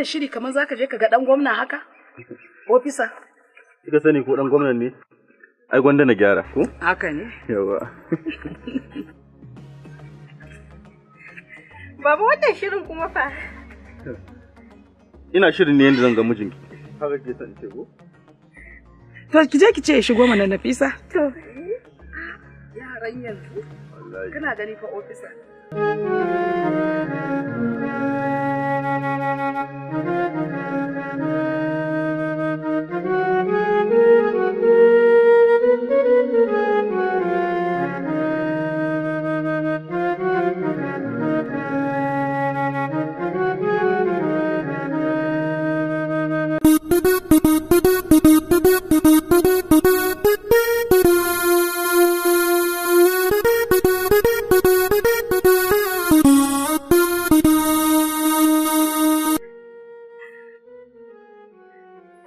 Wannan shiri kamar zaka je ka ga dan gwamna haka? Ofisa. Kika sani ko dan gwamnan ne? Ai gwanda na gyara ko? Haka ne. Yawa. Baba wannan shirin kuma fa. Ina shirin ne yanda zan ga mijinki. Haka ke son ce ko? To ki je ki ce ya shigo mana Nafisa. To. Yaran yanzu. Wallahi. Kana gani fa ofisa.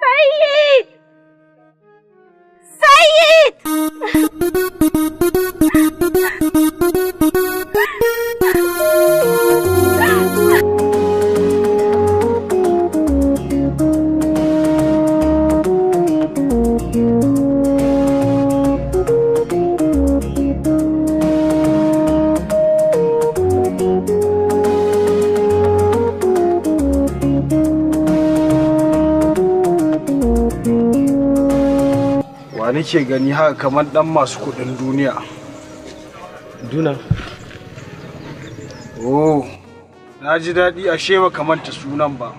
Sayyid! Sayyid! Wa nake gani haka kamar dan masu kudin duniya. Duna. Oh, na ji daɗi ashe ba manta sunan ba.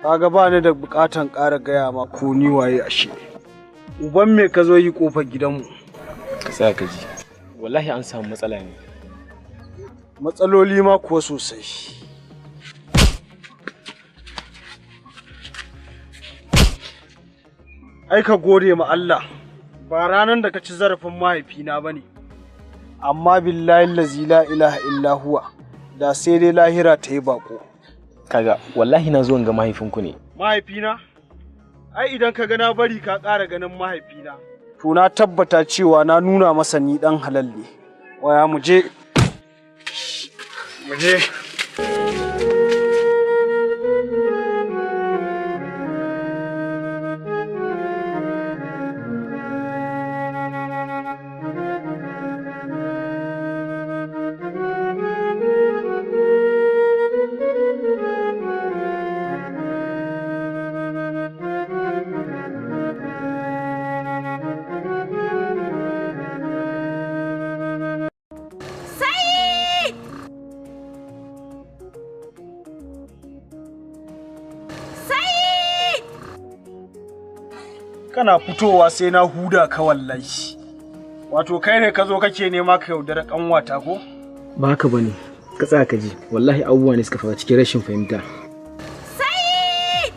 Kaga ba ni da bukatan ƙara gaya ma ko ni waye ashe. Uban me ka zo yi kofar gidanmu? Ka tsaya ka ji. Wallahi an samu matsala ne. Matsaloli ma kuwa sosai. Ai ka gode ma Allah, ba ranar da ka ci zarafin mahaifina ba ne. Amma billahi lazi la ilaha illa huwa, da sai dai lahira ta yi bako. Kaga wallahi na zo in ga mahaifinku ne. Mahaifina? Ai idan ka ga na bari ka ƙara ganin mahaifina. To na tabbata cewa na nuna masa ni ɗan halal ne. Waya mu je. Mu je. Sayyid! Sayyid! Kana fitowa sai na huda ka wallahi. Wato kai ne ka zo kake nema ka yaudara ƙanwata ko? Ba haka bane. Ka tsaya ka ji. Wallahi abubuwa ne suka faru cikin rashin fahimta. Sayyid!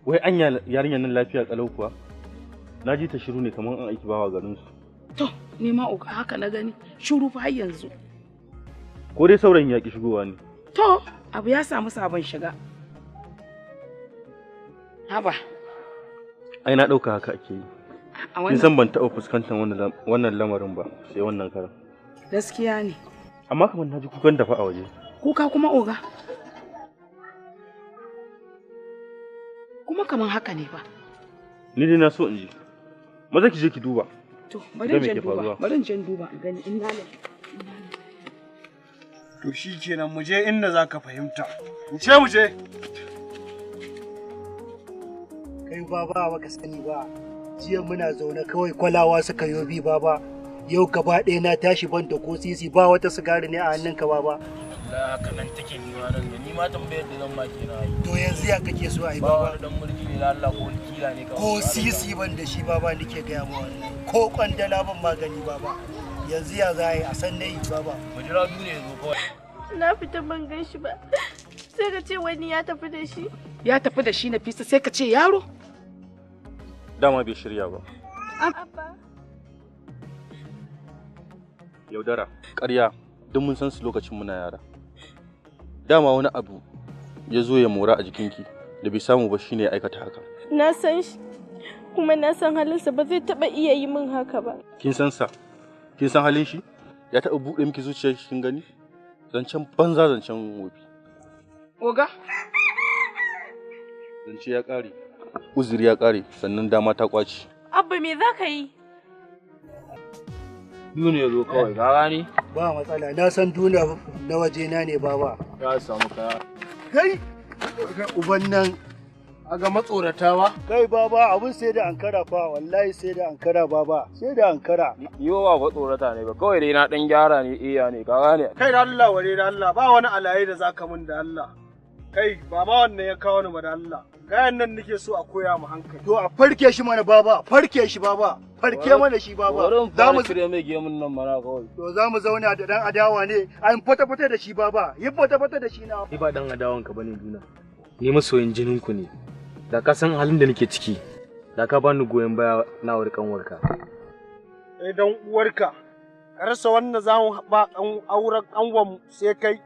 Wai anya yarinyar nan lafiya kalau kuwa? Na ji ta shiru ne kamar an aiki bawa garin su. To, ni ma uga haka na gani. Shiru fa har yanzu. Ko dai saurayin ya ki shigowa ne. To, abu ya samu sabon shiga. Haba, Ai na ɗauka haka ake yi. a Kin wannan san ban taɓa fuskantar wannan lamarin ba sai wannan karan. gaskiya ne. Amma kamar na ji kukan dafa a waje. Kuka kuma oga. Kuma kaman haka ne ba. Ni dai na so in ji. Maza ki je ki duba. To, bari in Ga me je ke duba. faruwa? Bari in je duba in gani inna lillahi. To shi kenan mu je inda za ka fahimta. Mu ce mu je. Kai baba baka sani ba. Jiya muna zaune kawai kwalawa suka yo bi baba. Yau gaba ɗaya na tashi ban da ko sisi ba wata sigari ne a hannunka baba. Da haka nan take ni ma nan ni ma tambayar da zan ma kenan ai. To yanzu ya kake so ai Ba baba? wani dan mulki ne na Allah ko wani kila ne kawai. Ko sisi ban da shi baba nake gaya ma wannan. Ko kwandala ban magani baba. Yanzu ya za a yi a san na yi baba. Mu jira duniya ya zo kawai. Na fita ban gan shi ba. Sai ka ce wani ya tafi da shi. Ya tafi da shi Nafisa sai ka ce yaro. Dama bai shirya ba. Abba. Yaudara, ƙarya, duk mun san su lokacin muna yara. Dama wani abu ya zo ya mora a jikinki da bai samu ba shine ya aikata haka. Na san shi, kuma na san halinsa ba zai taɓa iya yi min haka ba. Kin san sa? Kin san halin shi? Ya taɓa buɗe miki zuciyar shi kin gani? Zancen banza, zancen wofi. Oga? Zance ya ƙare, uzuri ya ƙare, sannan dama ta ƙwace. Abba, me za ka yi? Duna ya zo kawai, ka gani? Ba matsala, na san Duna na wajena ne baba. Ya samu kaya. Kai, uban nan. Aga matsoratawa? Kai baba, abun sai da ankara fa, wallahi sai da ankara baba, sai da ankara. Ni ba fa tsorata ne ba, kawai dai na dan gyara ne iya ne, ka gane? Kai da Allah ware da Allah, ba wani alaye da zaka mun da Allah. Kai, ba ma wannan ya kawo ni ba da Allah. Gayan nan nake so a koya mu hankali. To a farke shi mana baba, farke shi baba, farke mana shi baba. Za mu cire mai gemun nan mana kawai. To za mu zauna da dan adawa ne, an fata fata da shi baba, yi fata fata da shi na. Ni ba dan adawan ka bane Duna. Ni masoyin jinin ku ne. Da ka san halin da nake ciki, da ka bani goyon baya na wuri kanwarka. Eh dan uwarka, ka rasa wanda za mu ba dan auren kanwan sai kai.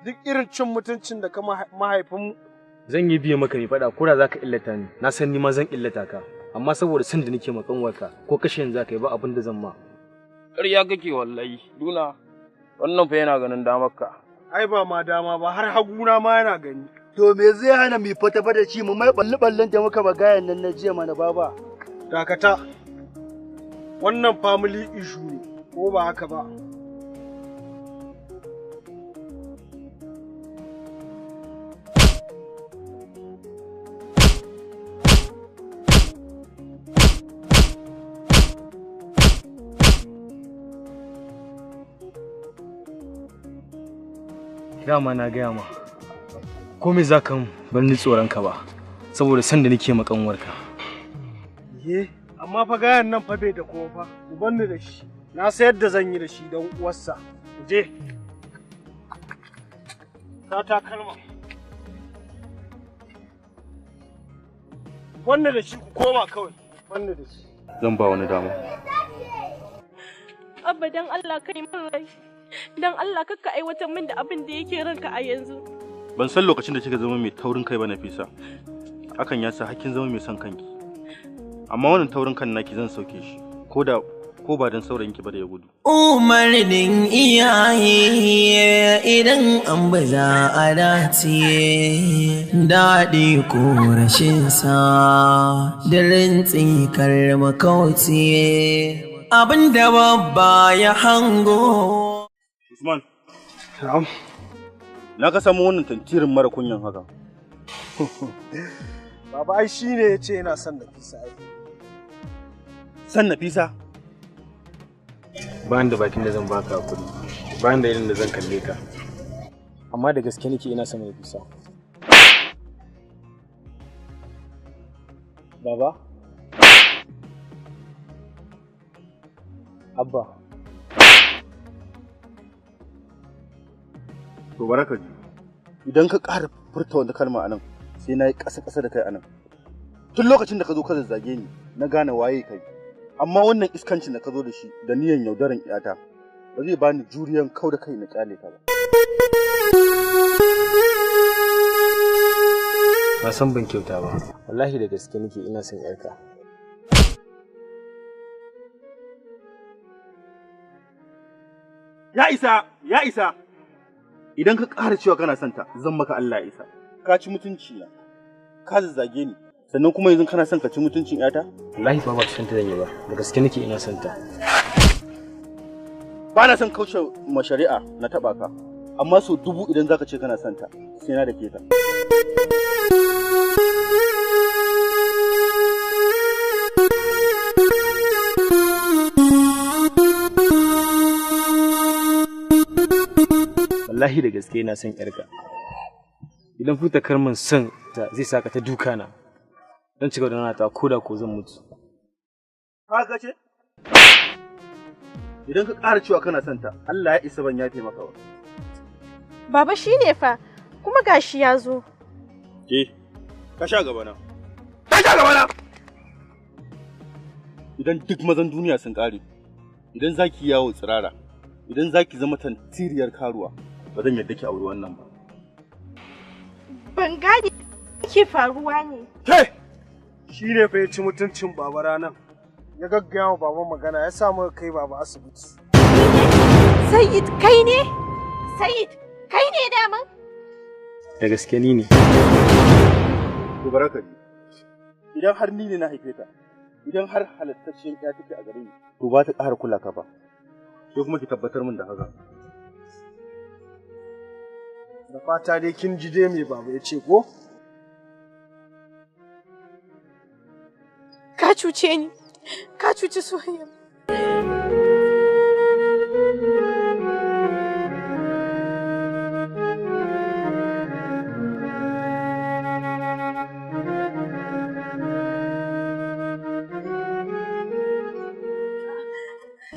Duk irin cin mutuncin da ka mahaifinmu. Zan yi biye maka mai faɗa ko da za ka illata ni, na san ni ma zan illata ka, amma saboda san da nake ma kanwarka ko kashe yanzu za ka yi ba abin da zan ma. Ƙarya kake wallahi, Duna, wannan fa yana ganin damar ka. Ai ba ma dama ba, har haguna ma yana gani. To me zai hana mu fata fata ci mu mai balli ballin da muka bagayan nan na jiya mana baba. Dakata, wannan family issue ne, ko ba haka ba? Dama na gaya ma, komai za ka bar ni tsoron ka ba, saboda san da nake ma kanwarka. Ye, amma fa gayan nan fa bai da kowa fa, ku ni da shi. Na sayar da zan yi da shi don uwarsa. Je. Ta takalma. Wannan da shi ku koma kawai. Wannan da shi. Zan ba wani dama. Abba dan Allah kai min rai. Dan Allah kakka aiwatar min da abin da yake ranka a yanzu. Ban san lokacin da kika zama mai taurin kai ba Nafisa. Hakan ya sa hakkin zama mai son kanki. Amma wannan taurin kan naki zan sauke shi. Ko da ko ba dan saurayinki ba da ya gudu. Umarnin iyaye idan an baza a dace, daɗi ko rashin sa, da rintsi kar makauci, abin da babba ya hango. Usman. Na'am. Na ka samu wannan tantirin mara kunyan haka. Baba ai shine yace yana son Nafisa ai. Son Nafisa? Bayan da bakin da zan baka hakuri, bayan da irin da zan kalle ka. Amma da gaske nake ina son Nafisa. Baba? Abba. To baraka ji. Idan ka ƙara furta wata kalma anan, sai na yi ƙasa-ƙasa da kai anan. Tun lokacin da ka zo ka zazzage ni, na gane waye kai. Amma wannan iskancin da ka zo da shi da niyan yaudaran iyata, ba zai bani juriyan kau da kai na kyale ka ba. Na san ban kyauta ba. Wallahi da gaske nake ina son yarka. Ya isa, ya isa. Idan ka ƙara cewa kana son ta, zan maka Allah ya isa. Ka ci mutunci na, ka zazzage ni, sannan kuma yanzu kana son ka ci mutuncin ƴata? Wallahi ba ba son ta zan yi ba, da gaske nake ina son ta. Ba na son kauce ma shari'a na taɓa ka, amma sau 1000 idan zaka ce kana son ta, sai na dake ta. Wallahi da gaske ina son yarka. Idan furta kalmar son ta zai saka ta duka na. Don cigaba da nata ko da ko zan mutu. Haka ce? Idan ka ƙara cewa kana son ta, Allah ya isa ban yafe maka ba. Baba shine fa, kuma gashi ya zo. Ke, ka sha gaba na. Ka sha gaba na! Idan duk mazan duniya sun ƙare, idan za ki yawo tsirara, idan za ki zama tantiriyar karuwa, ba zan yarda ki auri wannan ba. Ban gane ke faruwa ne. Ke! Shi ne fa ya ci mutuncin baba ranan. Ya gaggaya wa baba magana ya sa muka kai baba asibiti. Sayyid kai ne? Sayyid kai ne daman? Da gaske ni ne. To baraka ji. Idan har ni ne na haife ta, idan har halattacciyar ya take a gare ni, to ba ta ƙara kula ka ba. Sai kuma ki tabbatar min da haka. Da fata dai kin ji dai me baba ya ce ko? Ka cuce ni. Ka cuci soyayya.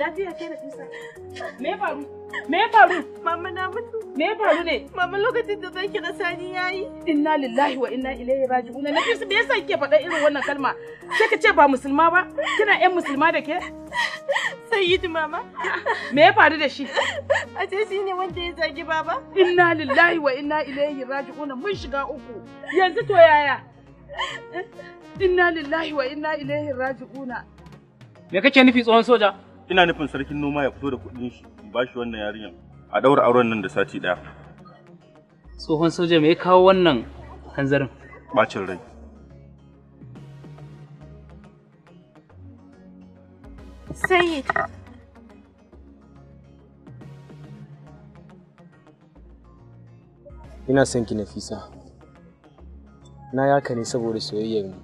Lafiya ke Nafisa. Me ya faru? Me ya faru? Mama na mutu. Me ya faru ne? Mama lokacin da zan kira Sani yayi. Inna lillahi wa inna ilaihi raji'un. Nafisa me yasa kike faɗa irin wannan kalma? Sai ka ce ba musulma ba? Kina ƴan musulma da ke? Sayyid mama. Me ya faru da shi? A ce shi ne wanda ya zagi baba. Inna lillahi wa inna ilaihi raji'un. Mun shiga uku. Yanzu to yaya? Inna lillahi wa inna ilaihi raji'un. Me kake nufi tsohon soja? Ina nufin sarkin noma ya fito da kuɗin shi in ba shi wannan yarinyar a ɗaura auren nan da sati ɗaya. Tsohon soja me ya kawo wannan hanzarin? Bacin rai. Sayyid. Ina son ki Nafisa. Na yaka ne saboda soyayyar mu.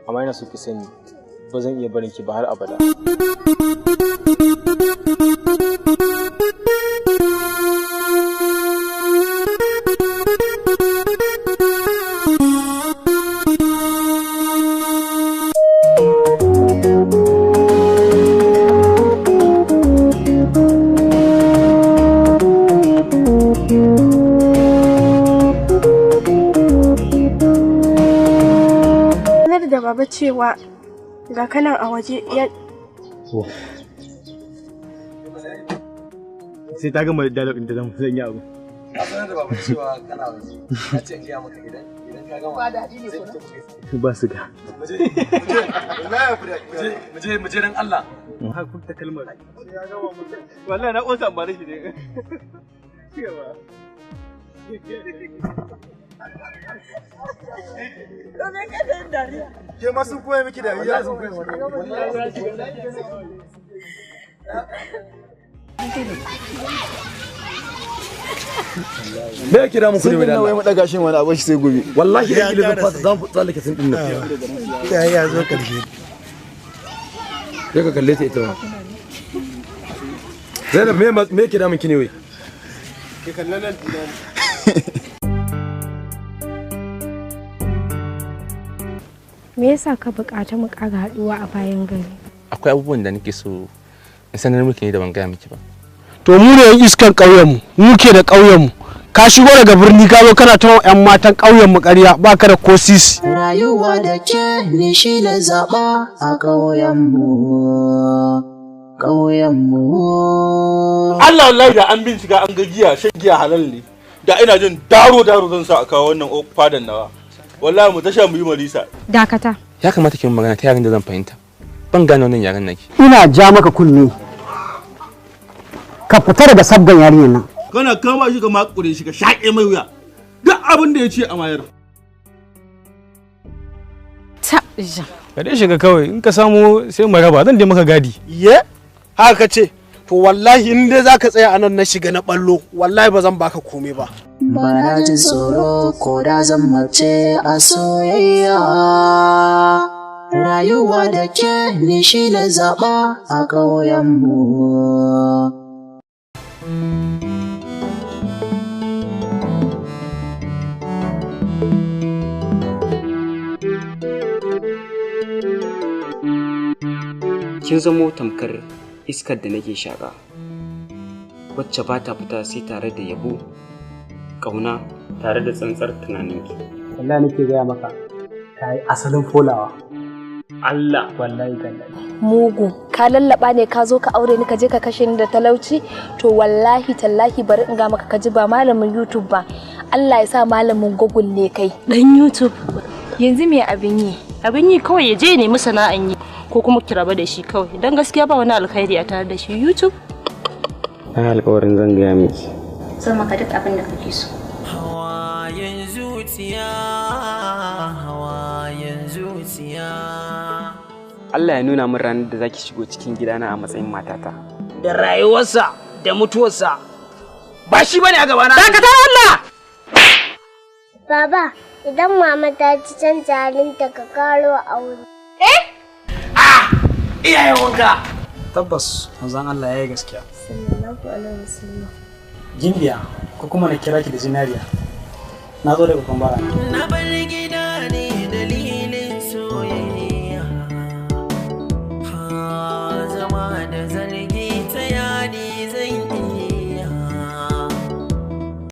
Amma ina so ki sani ba zan iya barin ki ba har abada. Sanar da baba cewa ga kanan a waje ya Sai ta gama dialogue ɗin ta zan yi abu. Ka sanar da baba cewa kana waje. Na ce in gaya maka idan ka gama. Ba daɗi ne ko? Ba su ga. Muje muje dan Allah. Ha kun ta kalmar. Wallahi na ƙosa amfani shi ne. Ke ma sun koya miki dariya? Me yake damun ku ne Sun wai mu daga shin wani abu shi sai gobe. Wallahi da ilimin fasa zan tsallake sun din nan. Ya ya zo karshe. Sai ka kalle ta ita ma. Zainab me yake damun ki ne wai? Ki kalle nan dina. Me yasa ka buƙaci mu ƙara haɗuwa a bayan gari? Akwai abubuwan da nake so in sanar miki ne da ban gaya miki ba. To mu ne yan iskan ƙauyenmu, mu ke da ƙauyenmu. Ka shigo daga birni ka zo kana ta yan matan ƙauyenmu ƙarya ba ka da ko sisi. Rayuwa da ke ni shi na zaɓa a ƙauyenmu, ƙauyenmu. Allah wallahi da an bincika an ga giya shan giya halal ne. Da ina jin daro daro zan sa a kawo wannan fadan nawa. Wallahi mu tasha mu yi marisa. Dakata. Ya kamata ki mun magana ta yaren da zan fahimta. Ban gane wannan yaren naki. Ina ja maka kunne. Ka fita daga sabgan yarinyar nan. Kana kama shi ka makure shi ka shaƙe mai wuya. Duk abin da ya ce a mayar. Tabja. Ka dai shiga kawai in ka samu sai mu raba zan dai maka gadi. Ye? Haka ce. To wallahi in dai zaka tsaya anan na shiga na ballo wallahi ba zan baka komai ba. Bana jin tsoro ko da zan mace a soyayya. Rayuwa da ke ni shi na zaɓa a ƙauyenmu. Kin zamo tamkar iskar da nake shaƙa, wacce ba ta fita sai tare da yabo, ƙauna tare da tsantsar tunaninki. Wallahi nake gaya maka, ta yi asalin folawa. Allah wallahi tallahi. Mugu, ka lallaba ne ka zo ka aure ni ka je ka kashe ni da talauci? To wallahi tallahi bari in ga maka ka ji ba malamin YouTube ba. Allah ya sa malamin Google ne kai. Dan YouTube. Yanzu me abin yi? Abin yi kawai ya je ya nemi sana'an yi ko kuma ki raba da shi kawai. Dan gaskiya ba wani alkhairi a tare da shi YouTube. Na alƙawarin zan gaya miki. Zan maka duk abin da kake so. Hawayen zuciya, hawayen zuciya. Allah ya nuna min ranar da zaki shigo cikin gidana a matsayin matata. Da rayuwarsa da mutuwarsa ba shi bane a gabana. Dakatar Allah! Baba, idan mama ta ci canza halinta ka karo aure. Eh? Iyayen wanka. Tabbas manzon Allah ya yi gaskiya. Sallallahu alaihi wasallam. Gimbiya ko kuma na kira ki da zinariya. Na zo daga Kwambara. Na bar gida.